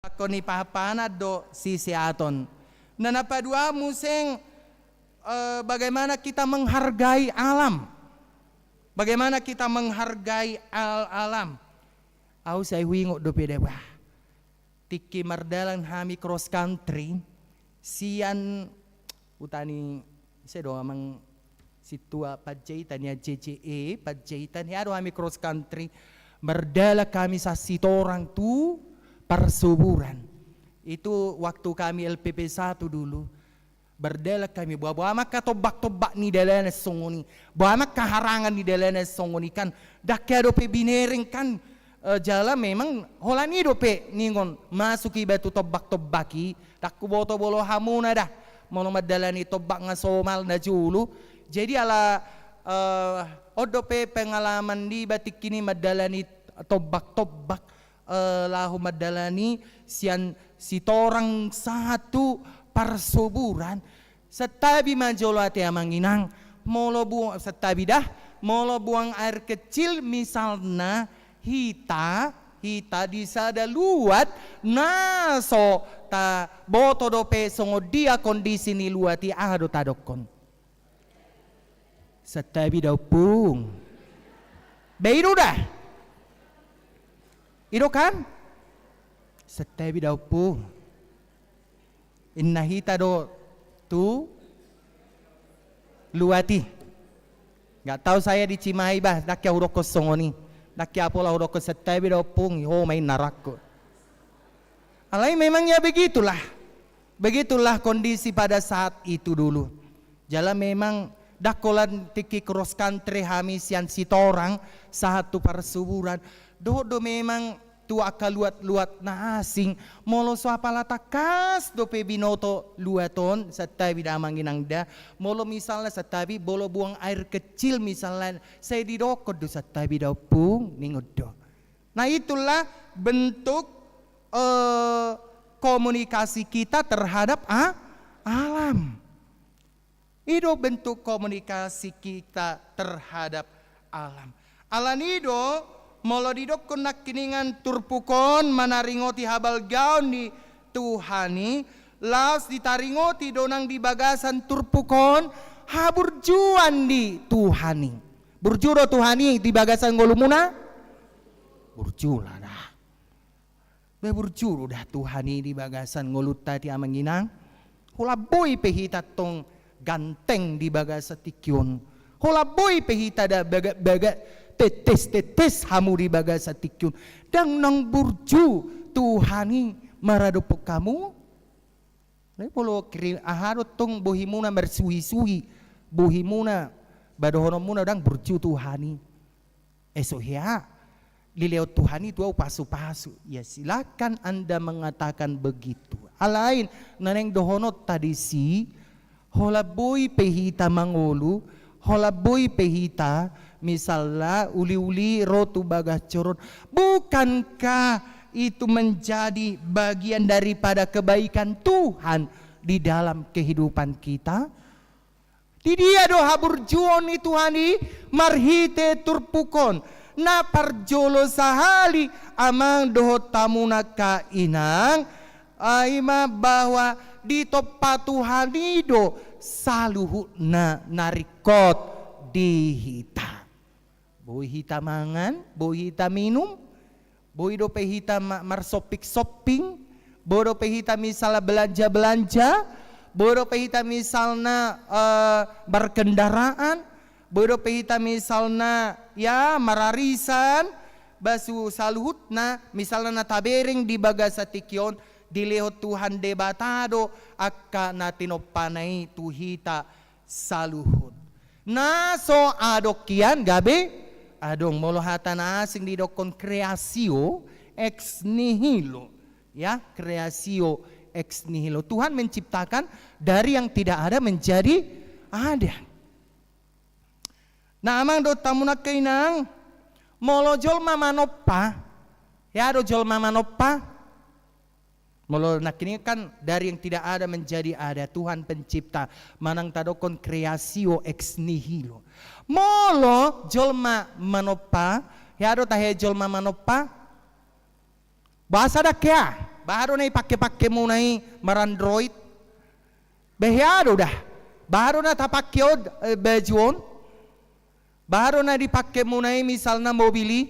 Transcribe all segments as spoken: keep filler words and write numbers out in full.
Angkon i pahanpahanan do siseaton. Na, na paduahon muse, eh, bagaimana kita menghargai alam. Bagaimana kita menghargai al-, alam. Au sai huingot dope da bah. Tingki mardalan hami cross country, sian huta ni, ise do amang sintua, Panjaitan ya, J J E, Panjaitan, hea do hami cross country, mardalan hami sian Sitorang tu Parsoburan. Itu waktu kami L P P satu dulu. Mardalan hami, boha, boha ma angka tombak-tombak ni dalanan songon i. Boha ma angka harangan ni dalanan songon i kan. Ndang hea dope binereng kan, eh, jala memang holan i dope ningon masuk iba tu tombak-tombak i. Ndang huboto molo hamuna da. Molo mandalani tombak nga somal na jolo. Jadi ala, eh, on dope pengalaman niba tingki i mandalani tombak-tombak, eh, laho mandalani sian Sitorang sahat tu Parsoburan. Santabi ma jolo ate amang inang, molo bu-, santabi da, molo buang air kecil misalna hita, hita di sada luat, na so taboto dope songon dia kondisi ni luat i, aha do tadokkon? Santabi da ompung. Be i do da. I do kan? Santabi da ompung. Inna hita do tu luat i. Nggak tahu saya di Cimahi bah, ndang hea hudokkon songon i. Ndang hea pola hudokkon santabi da ompung, ho ma inna rangku. Alai memang ya begitulah. Begitulah kondisi pada saat itu dulu. Jala memang ndang holan tingki cross country hami sian Sitorang sahat tu Parsoburan. Dohot do memang tu angka luat-luat na asing, molo so apala tangkas dope binoto luat on, santabi da amang inang da, molo misalna santabi, molo buang air kecil misalna, sai didokkon do santabi da ompung, ningon do. Nah, itulah bentuk, eh, komunikasi kita terhadap a-, alam. I do bentuk komunikasi kita terhadap alam. Alani i do, molo didokkon nangkiningan turpuk on manaringoti habalgaon ni Tuhan i, laos ditaringoti do nang di bagasan turpuk on haburjuon ni Tuhan i. Burju do Tuhan i di bagasan ngolumuna? Burju lah da. Be burju do da Tuhan i di bagasan ngolunta ate amang inang. Holan boi pe hita tong ganteng di bagasan tingki on. Holan boi pe hita da bagak-bagak, tetes-tetes hamu di bagasan tingki on. Ndang nang burju Tuhan i maradophon hamu. Alai molo kiri aha do tong bohimuna marsuhi-suhi, bohimuna, ba dohononmuna ndang burju Tuhan i. Eh, so hea dilehon Tuhan i tu ahu pasu-pasu. Ya, silakan Anda mengatakan begitu. Alai na naeng dohononta disi, holan boi pe hita mangolu, holan boi pe hita misalna uli-uli ro tu bagas joro on. Bukankah itu menjadi bagian daripada kebaikan Tuhan di dalam kehidupan kita? Di dia do haburjuon ni Tuhan i? Marhite turpuk on. Na parjolo sahali, amang dohot hamu angka inang, ah, i ma bahwa ditompa Tuhan i do saluhutna na ringkot di hita. Boi hita mangan, boi hita minum, boi dope hita ma-, marsopping-sopping, boi dope hita misalna belanja-belanja, boi dope hita misalna, eh, markendaraan, boi dope hita misalna, ya, mararisan, ba su-, saluhutna, misalna na tabereng di bagasan tingki on, dilehon Tuhan Debata do angka na tinompana i tu hita saluhut. Na so adong hian gabe adong, molo hata na asing didokkon creatio ex nihilo. Ya, creatio ex nihilo. Tuhan menciptakan dari yang tidak ada menjadi ada. Na amang dohot hamu angka inang, molo jolma manompa, hea do jolma manompa? Molo nangkiningan kan dari yang tidak ada menjadi ada, Tuhan pencipta, manang tadokkon creatio ex nihilo. Molo jolma manompa, hea do tahe jolma manompa? Boasa ndang hea? Baha do na ipake-pake muna i mar-Android? Bahea do da? Baha do na tapake on, eh, baju on? Baha do na dipake muna i misalna mobil i?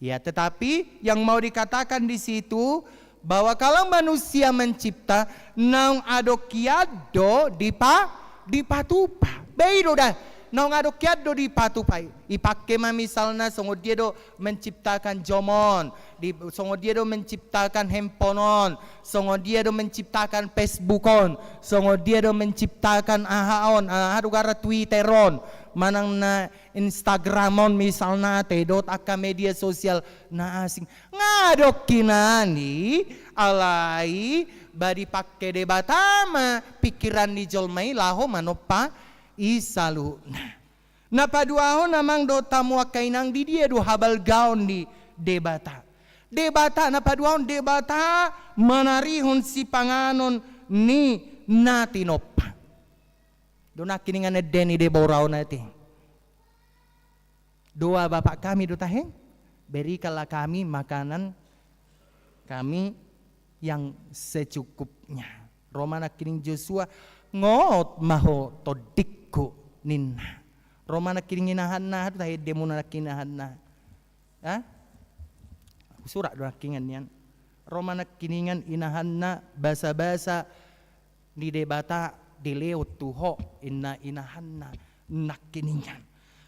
Ya, tetapi yang mau dikatakan di situ, bahwa kalau manusia mencipta, naung adong hian do dipa-, dipatupa. Ba i do da, naung adong hian do dipatupa i. Ipake ma misalna songon dia do menciptakan jomon, di, songon dia do menciptakan handphone on, songon dia do menciptakan Facebook on, songon dia do menciptakan aha on, aha do gara Twitter on, manang na Instagram on misalna, ate dohot angka media sosial na asing. Nga adong hinan i, alai ba dipake Debata ma pikiran ni jolma i laho manompa i saluhutna. Na paduahon amang dohot hamu angka inang, di dia do habalgaon ni Debata? Debata, na paduahon, Debata manarihon sipanganon ni na tinompa. Do nangkiningan ende ni Debora on ate. Doa Bapak kami do tahe, berikanlah kami makanan kami yang secukupnya. Ro ma nangkining Josua, ngot ma ho tondingku ninna. Ro ma nangkining inahanna, aduh, tahe ende muna nangkining inahanna. Ha? Husurat do nangkiningan nian. Ro ma nangkiningan inahanna, basa-basa ni Debata dilehon tu ho, inna inahanna nangkiningan.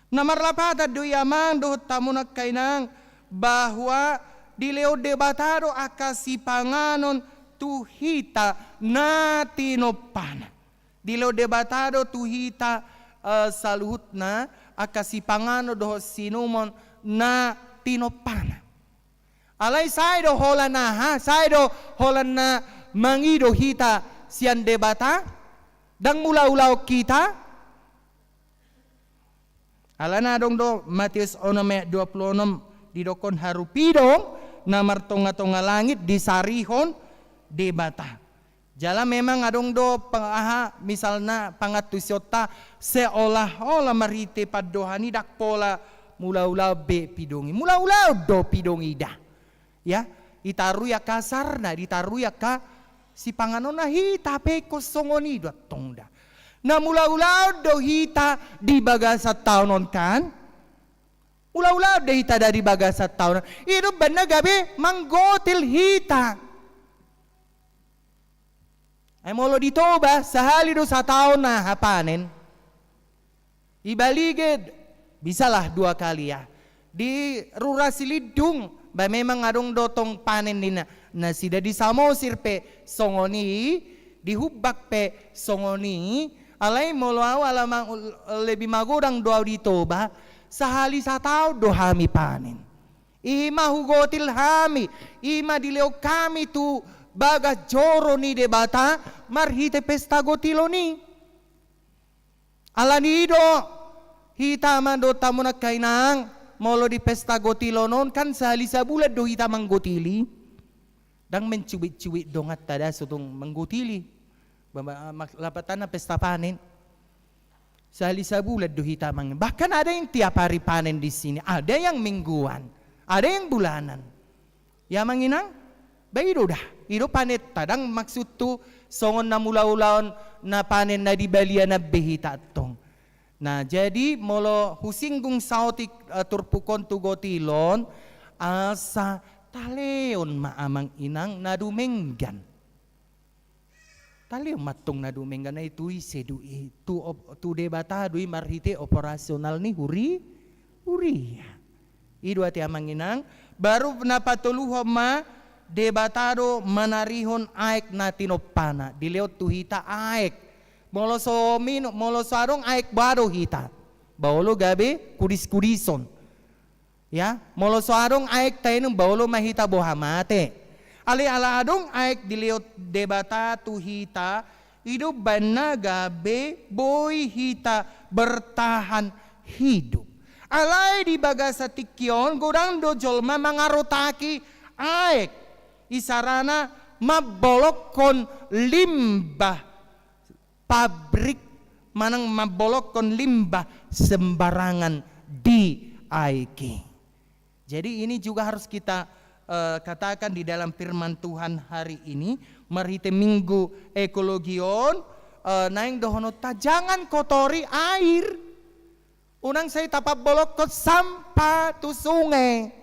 Na marlapatan do i amang dohot hamu angka inang, bahwa dilehon Debata do angka sipanganon tu hita na tinompana. Dilehon Debata do tu hita, eh, saluhutna angka sipanganon dohot siinumon na tinompana. Alai sai do holan aha, sai do holan na mangido hita sian Debata, ndang mangula-ulaon hita. Alana adong do Matius onom ayat dua puluh onom, didokkon harupidong na martonga-tonga langit disarihon Debata. Jala memang adong do pang-, aha, misalna pangantusionta seolah-olah marhite pandohan i ndang pola mangula-ulaon be pidong i. Mangula-ulaon do pidong i da. Ya, ditarui angka asarna, ditarui angka sipanganonna, hita pe ingkon songon i do antong da. Na mangula-ulaon do hita di bagasan taon on kan? Mangula-ulaon do hita da di bagasan taon on. I do umbahen na gabe manggotil hita. Ai molo di Toba, sahali do sataon aha panen. Di Balige, bisalah dua kali ya. Di Rura Silindung, ba memang adong do tong panen ninna. Nasida di Samosir pe songon i, di Humbang pe songon i, alai molo au ala ma-, lebih magodang do au di Toba, sahali sataon do hami panen. I ma hugotil hami, i ma dilehon hami tu bagas joro ni Debata marhite pesta gotilon i. Alani i do hita amang dohot hamu angka inang, molo di pesta gotilon on kan sahali sabulan do hita manggotili. Ndang mencubit-cubit donganta da so tung manggotili. Ba-, ba-, mak-, lapatanna pesta panen. Sahali sabulan do hita mang-, bahkan ada yang tiap hari panen di sini, ada yang mingguan, ada yang bulanan. Ya amang inang, ba i do da, i do panenta, ndang maksudhu songon na mangula-ulaon na panen na di balianan be hita antong. Nah, jadi molo husinggung saotik, eh, turpuk on tu gotilon, asa talehon ma amang inang na dumenggan. Talehon ma antong na dumenggan, ai tu ise do i, tu op-, tu Debata do i marhite operasional ni huri-, huria. I do ate amang inang, baru na patoluhon ma, Debata do manarihon aek na tinompana, dilehon tu hita aek. Molo so minu-, molo so adong aek boha do hita? Ba olo gabe kudis-kudison. Ya, molo so adong aek tainum ba olo ma hita boha mate. Alai ala adong aek dilehon Debata tu hita, i do umbahen na gabe boi hita bertahan hidup. Alai di bagasan tingki on godang do jolma mangarotaki aek. Isarana mambolongkon limbah pabrik manang mambolongkon limbah sembarangan di aek i. Jadi ini juga harus kita eh, katakan di dalam firman Tuhan hari ini, marhite Minggu Ekologi on, eh, naeng dohononta, jangan kotori air. Unang sai tapabolokkon sampah tu sunge.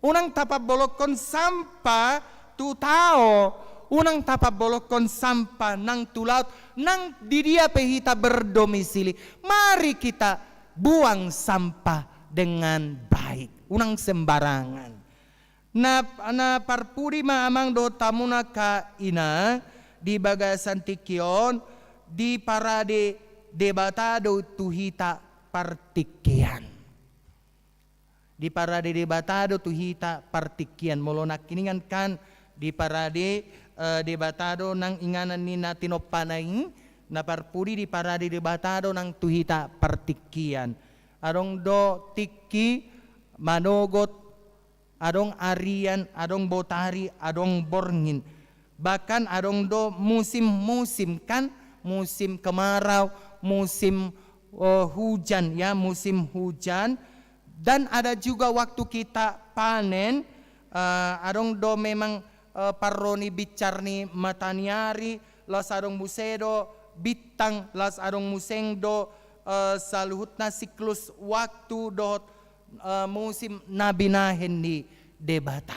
Unang tapabolokkon sampah tu tao. Unang tapabolokkon sampah nang tu laut. Nang di dia pe hita berdomisili, mari kita buang sampah dengan baik. Unang sembarangan. Na, na parpudi ma amang dohot hamu angka ina, di bagasan tingki on, diparade Debata do tu hita partingkian. Diparade Debata do tu hita partingkian. Molo nangkiningan kan diparade, eh, Debata do nang inganan ni na tinompana i, na parpudi diparade Debata do nang tu hita partingkian. Adong do tingki manogot, adong arian, adong botari, adong borngin. Bahkan adong do musim-musim kan, musim kemarau, musim, eh, hujan ya, musim hujan. Dan ada juga waktu kita panen, eh, adong do memang, eh, parro ni binsar ni mataniari, laos adong muse do bintang, laos adong muse do, eh, saluhutna siklus waktu dohot, eh, musim na binahen ni Debata.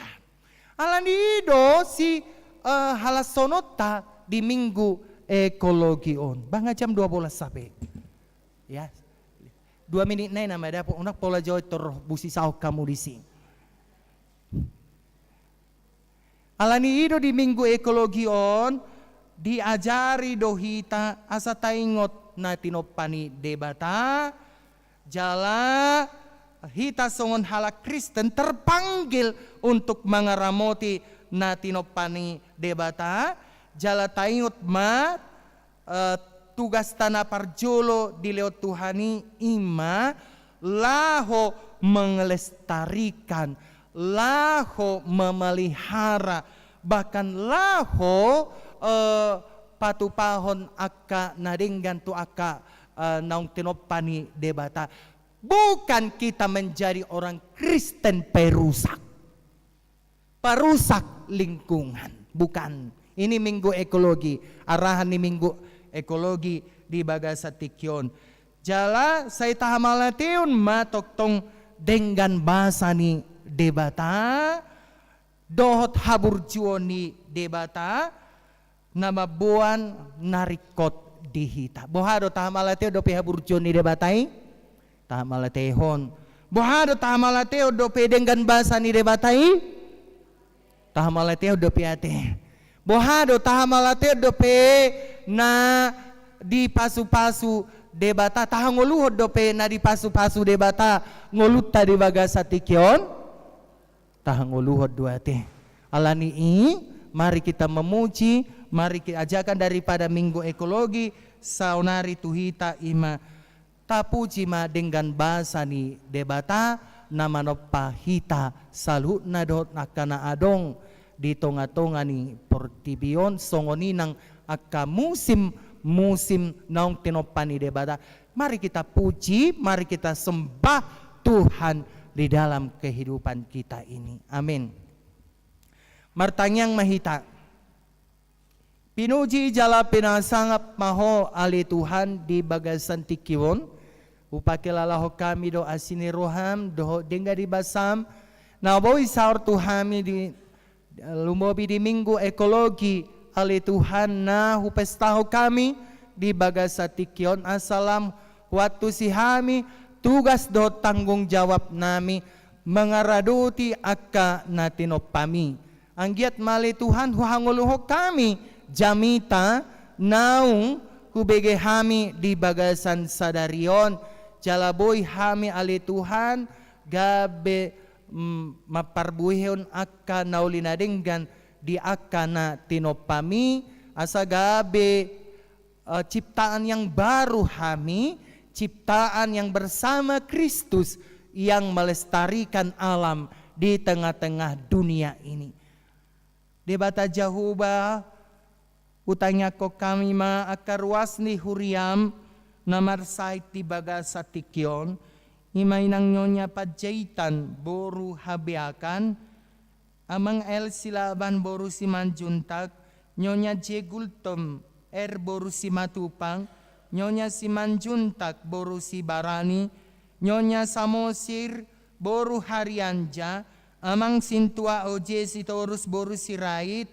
Alani i do si, eh, halashononta di Minggu Ekologi on. Banga jam dua belas sape. Ya. Dua minit nai nama dapot, unang pola joi tor busi saok hamu disi. Alani i do di Minggu Ekologi on diajari do hita asa taingot na tinompa ni Debata, jala hita songon halak Kristen terpanggil untuk mangaramoti na tinompa ni Debata, jala taingot ma, eh, tugasta na parjolo dilehon Tuhan i, i ma laho mengelestarikan, laho memelihara, bahkan laho, eh, patupahon angka na denggan tu angka, eh, naung tinompa ni Debata. Bukan kita menjadi orang Kristen perusak. Parusak lingkungan. Bukan. Ini Minggu Ekologi. Arahan ni Minggu Ekologi di bagasan tingki on. Jala sai tahamauliatehon ma tongtong denggan basa ni Debata, dohot haburjuon ni Debata, na mamboan na ringkot di hita. Boha do, tahamauliatehon dope haburjuon ni Debata i? Tahamauliatehon. Boha do, tahamauliatehon dope denggan basa ni Debata i? Tahamauliatehon dope ate. Boha do, tahamauliatehon dope na dipasupasu Debata, tahangoluhon dope na dipasupasu Debata ngolunta di bagasan tingki on? Tahangoluhon do ate. Alani i, mari kita memuji, mari kita ajakan daripada Minggu Ekologi saonari tu hita, i ma tapuji ma denggan basa ni Debata na manompa hita saluhutna dohot angka na adong di tongatonga ni portibi on, songon i nang angka musim-musim naung tinompa ni Debata. Mari kita puji, mari kita sembah Tuhan di dalam kehidupan kita ini. Amin. Martangiang ma hita. Pinuji jala pinasangap ma Ho ale Tuhan di bagasan tingki on. Hupakilalahon hami do asi ni roham dohot denggan ni basam na boi saor tu hami di, lumobi di Minggu Ekologi, ale Tuhan, na hupestahon hami di bagasan tingki on, asa lam huantusi hami tugas dohot tanggung jawab nami mangaradoti angka na tinompami. Anggiat ma ale Tuhan huhangoluhon hami jamita naung hubege hami di bagasan sadari on, jala boi hami ale Tuhan gabe, mm, mamparbuehon angka na uli na denggan di angka na tinompami, asa gabe, eh, ciptaan yang baru hami, ciptaan yang bersama Kristus yang melestarikan alam di tengah-tengah dunia ini. Debata Jahowa, hutangiangkon hami ma angka ruas ni huriam na marsahit di bagasan tingki on, i ma inang Nyonya Panjaitan boru Habeakan, Amang L. Silaban boru Simanjuntak, Nyonya J. Gultom R. boru Simatupang, Nyonya Simanjuntak boru Sibarani, Nyonya Samosir boru Harianja, Amang Sintua O. J. Sitorus boru Sirait,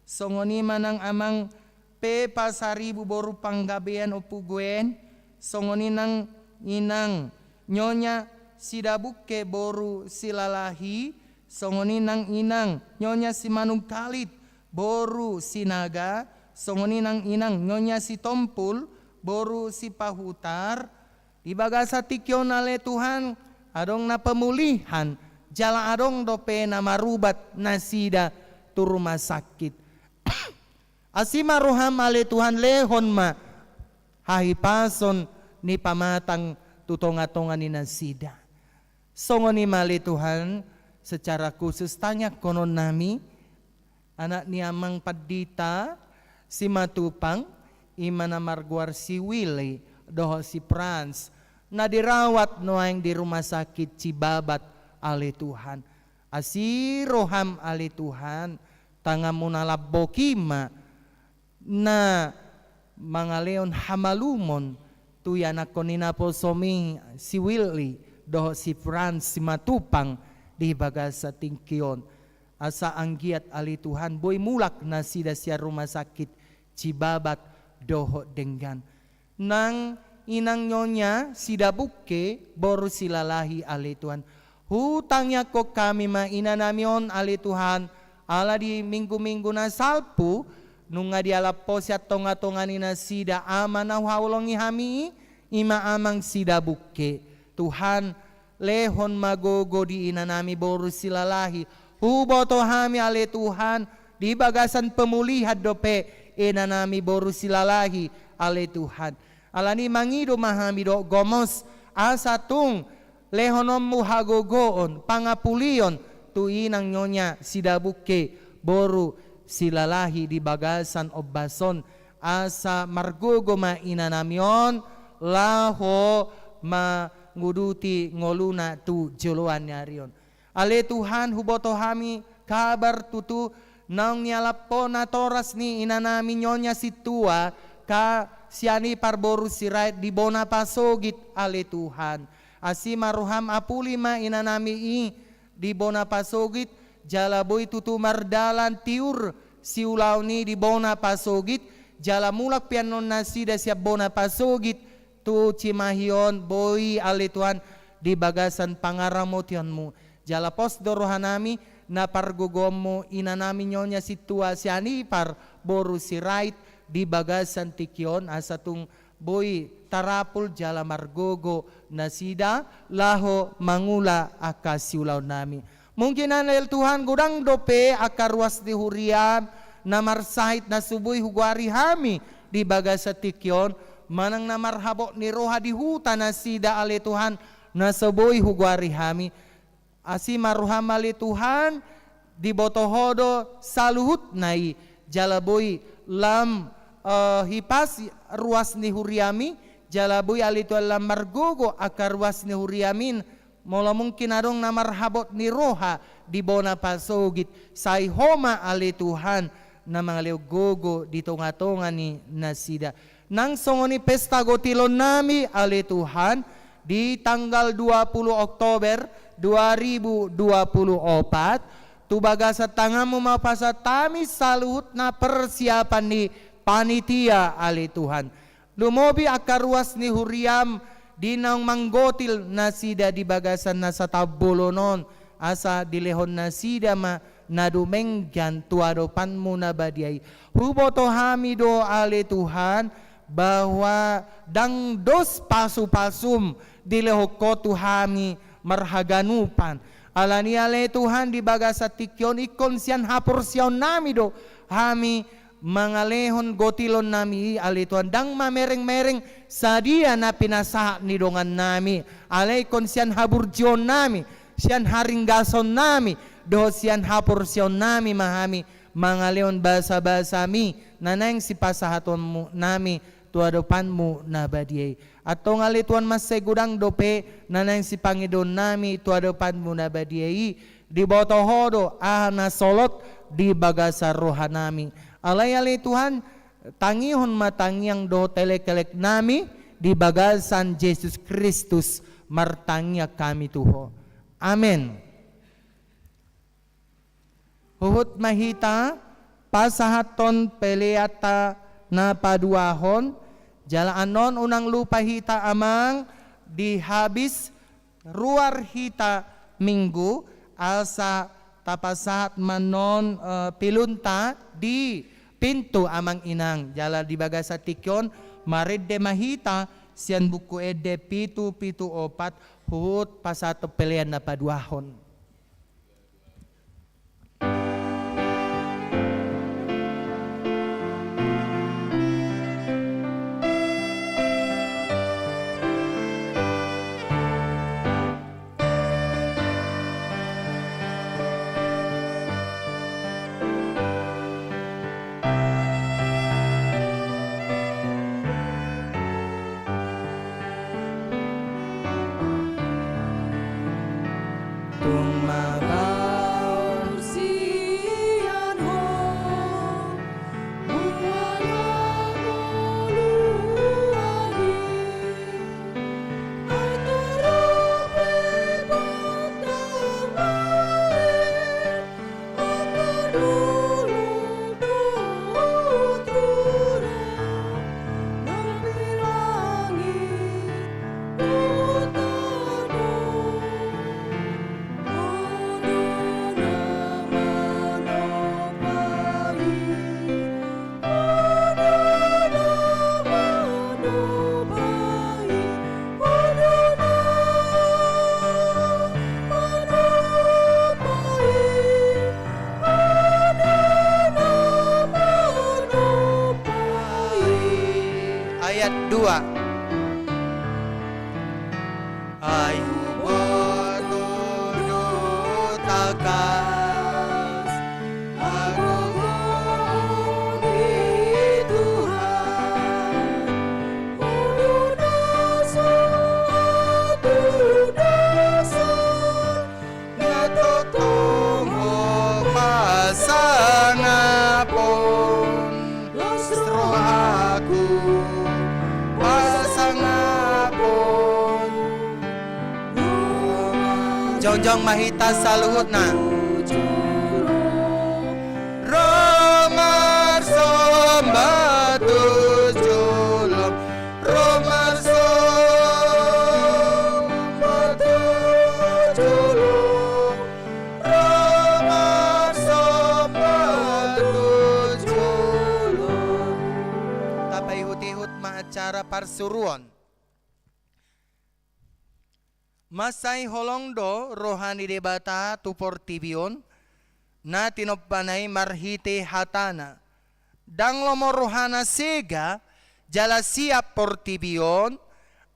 songon i ma nang Amang P. Pasaribu boru Panggabean Ompu Gwen, songon i nang Inang Nyonya Sidabukke boru Silalahi, songon i nang Inang Nyonya Simanungkalit boru Sinaga, songon i nang Inang Nyonya Sitompul boru Sipahutar. Di bagasan tingki on ale Tuhan, adong na pemulihan, jala adong dope na marubat nasida tu rumah sakit. Asi ma roham ale Tuhan, lehon ma hahipason ni pamatang tu tonga-tonga ni nasida. Songon i ma ale Tuhan, secara khusus tangiangkonon nami, anak ni Amang Pandita Simatupang, i ma na margoar si Willy dohot si Frans, na dirawat nuaeng di rumah sakit Cibabat ale Tuhan. Asi roham ale Tuhan, tanganmu na lambok i ma na mangalehon hamalumon tu ianakkon ni naposom i si Willy dohot si Frans Simatupang di bagasan tingki on. Asa anggiat ale Tuhan boi mulak nasida sian rumah sakit Cibabat dohot denggan. Nang Inang Nyonya Sidabukke boru Silalahi ale Tuhan. Hutangiangkon hami ma inanami on ale Tuhan, ala di minggu-minggu na salpu, nunga dialap Ho sian tonga-tonga ni nasida ama na huhaholongi hami i, i ma Amang Sidabukke. Tuhan, lehon ma gogo di inanami boru Silalahi. Huboto hami ale Tuhan, di bagasan pemulihan dope inanami boru Silalahi ale Tuhan. Alani mangido ma hami dohot gomos, asa tung lehononmu hagogoon, pangapulion, tu Inang Nyonya Sidabukke boru Silalahi di bagasan ombas on, asa margogo ma inanami on, laho manguduti ngoluna tu joloan ni ari on. Ale Tuhan, huboto hami kabar tutu naung nialap Ho natoras ni inanami Nyonya Sintua, ka sian i parboru Sirait di bona pasogit, ale Tuhan. Asi ma roham, apuli ma inanami i di bona pasogit, jala boi tutu mardalan tiur siulaon i di bona pasogit, jala mulak pe annon nasida sian bona pasogit tu Cimahi on, boi ale Tuhan di bagasan pangaramotionmu. Jala pos do rohanami na pargogoonmu inanami Nyonya Sintua sian i parboru Sirait di bagasan tingki on, asa tung boi tarapul jala margogo nasida laho mangula angka siulaonnami. Mungkin ale Tuhan godang dope angka ruas ni huriam na marsahit na so boi hugoari hami di bagasan tingki on, manang na marhabot ni roha di huta nasida ale Tuhan na so boi hugoari hami. Asi ma roham ale Tuhan, diboto Ho do saluhutna i, jala boi lam, eh, hipas ruas ni huriami, jala boi ale Tuhan lam margogo angka ruas ni huriami, molo mungkin adong na marhabot ni roha di bona pasogit, sai Ho ma ale Tuhan na mangalehon gogo di tonga-tonga ni nasida. Nang songon i pesta gotilonnami ale Tuhan, di tanggal dua puluh Oktober dua ribu dua puluh opat, tu bagasan tanganmu ma hupasahat hami saluhutna persiapan ni panitia ale Tuhan. Lumobi angka ruas ni huriam di naung manggotil nasida di bagasan na sataon bolon on, asa dilehon nasida ma na dumenggan tu adopanmu na badia i. Huboto hami do ale Tuhan, bahwa ndang dos pasu-pasum dilehon Ho tu hami marhaganupan. Alani i ale Tuhan, di bagasan tingki on ingkon sian haporseaonnami do hami mangalehon gotilonnami i ale Tuhan, ndang mamereng-mereng sadia na pinasahat ni dongannami, alai ingkon sian haburjuonnami, sian haringgasonnami dohot sian haporseaonnami ma hami mangalehon basa-basami na naeng sipasahatonnami tu adopanmu na badia i. Antong ale Tuhan, mansai godang dope na naeng sipangidoonnami tu adopanmu na badia i, Diboto Ho do aha na solot di bagasan rohanami. Alai ale Tuhan, tangihon ma tangiang dohot elekeleknami di bagasan Jesus Kristus, martangiang hami tu Ho. Amen. Huhut ma hita pasahathon peleanta na paduahon, jala annon unang lupa hita amang, di habis ruar hita Minggu, asa tapasahat ma annon, eh, pilunta di pintu amang inang, jala di bagasan tingki on marende ma hita sian Buku Ende pitu pitu opat, huhut pasahathon pelean na paduahon. Tung mabaon sian Ho mual hangoluan i, ai torop pe pantambaen. Ayat dua. Ai huboto do tangkas, agogo di Tuhan, ulu na so tudosan, na tongtong Ho pasangapon. Las rohaku pasangapon. Jongjong ma hita saluhutna. Ro marsomba tu jolom, ro marsomba tu jolom. Ro marsomba tu jolom. Tapaihut-ihut ma acara parsuruon. Mansai holong do roha ni Debata tu portibi on, na tinompana i marhite hatana. Ndang lomo rohana sega jala siap portibi on,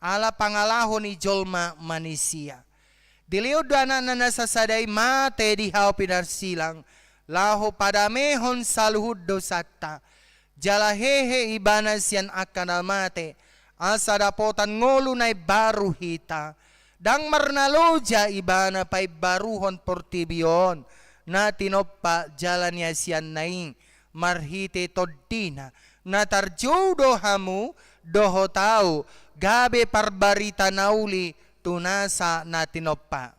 ala pangalaho ni jolma manisia. Dilehon do anakna na sasada i mate di hau pinarsilang, laho padamehon saluhut dosanta. Jala hehe ibana sian angka na mate, asa dapotan ngolu na imbaru hita. Ndang marnaloja ibana paimbaruhon portibi on, na tinompa jala niasianna i, marhite tondina, na tarjou do hamu, dohot ahu, gabe parbarita na uli, tu nasa na tinompa.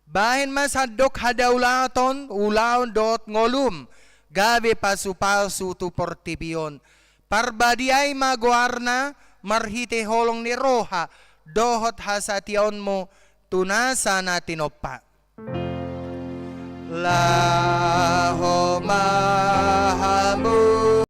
Bahen ma sandok hadaulaton, ulaon dohot ngolum, gabe pasu-pasu tu portibi on. Parbadiai ma goarna, marhite holong ni roha, dohot hasatiaonmu, tu nasa na tinompa. Laho ma hamu.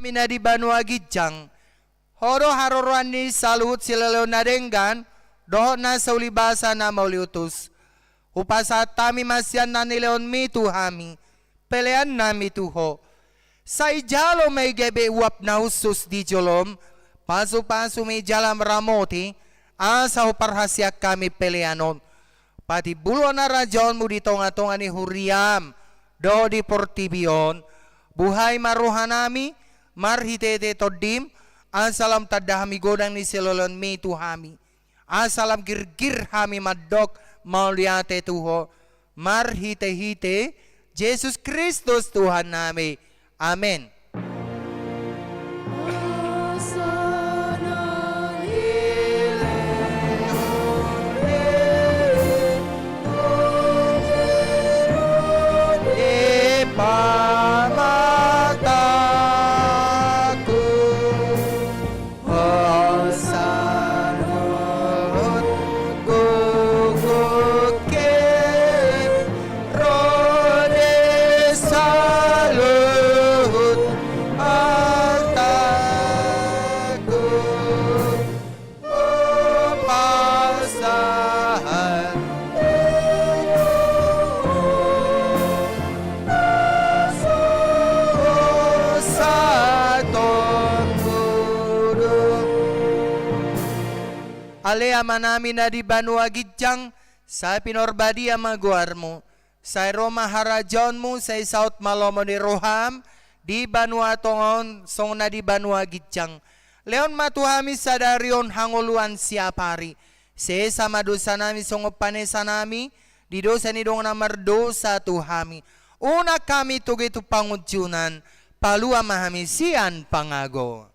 Amanami na di banua ginjang, Ho do haroroan ni saluhut silehon na denggan dohot na saulibasa na mauliutus. Hupasahat hami ma sian na nilehonmi tu hami peleannami tu Ho. Sai jalo ma i gabe uap na hushus di jolom, pasupasumi jala ramoti, asa huparhaseang hami pelean on patimbulhon harajaonmu di tongatonga ni huriam dohot di portibi on. Buhai ma rohanami marhitehite Tondim, asa lam tanda hami godang ni silehonmi tu hami, asa lam girgir hami mandok mauliate tu Ho marhitehite Jesus Kristus Tuhannami. Amen. Ale Amanami na di banua ginjang, sai pinarbadia ma goarmu. Sai ro ma harajaonmu, sai saut ma lomo ni roham di banua tonga on songon na di banua ginjang. Lehon ma tu hami sadari on hangoluan siapari. Sesa ma dosanami songon panesanami di dosa ni dongan na mardosa tu hami. Unang hami togei tu pangunjunan, palua ma hami sian pangago.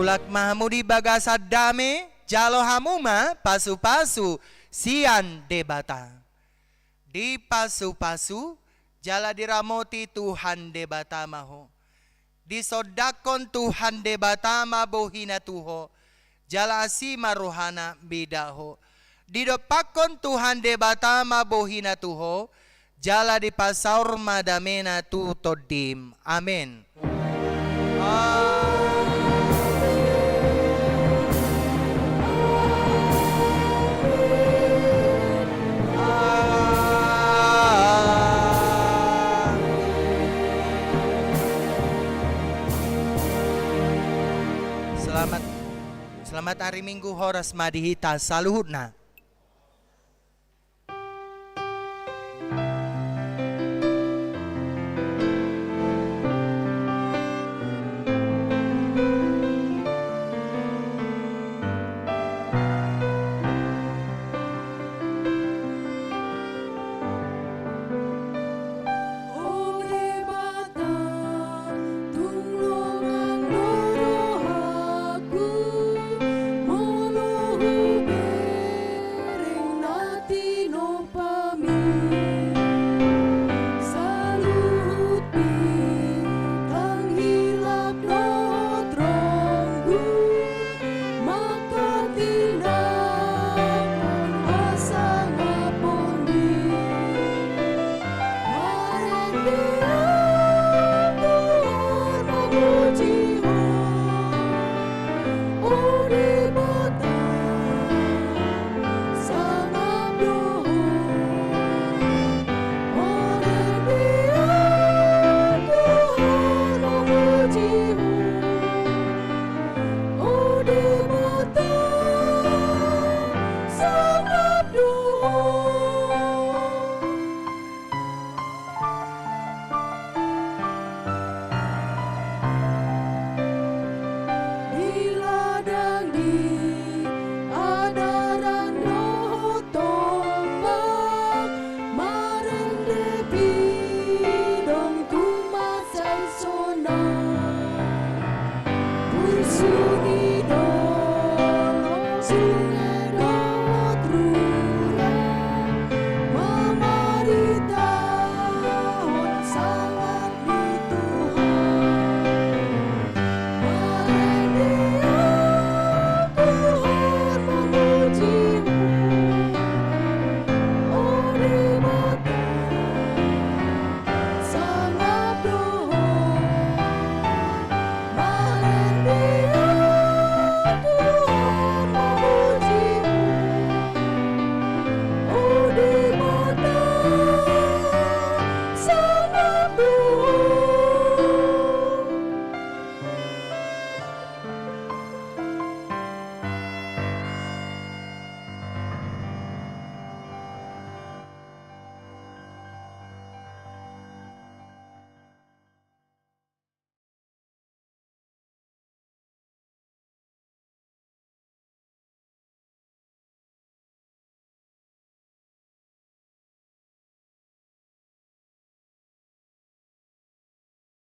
Mulak ma hamu di bagasan dame, jalo hamu ma pasupasu sian Debata. Dipasupasu jala diramoti Tuhan Debata ma ho. Disondangkon Tuhan Debata ma bohina tu ho, jala asi ma rohana mida ho. Didompakkon Tuhan Debata ma bohina tu ho, jala dipasaor ma damena tu tondim. Amen. Selamat, selamat hari Minggu, horas ma di hita saluhutna.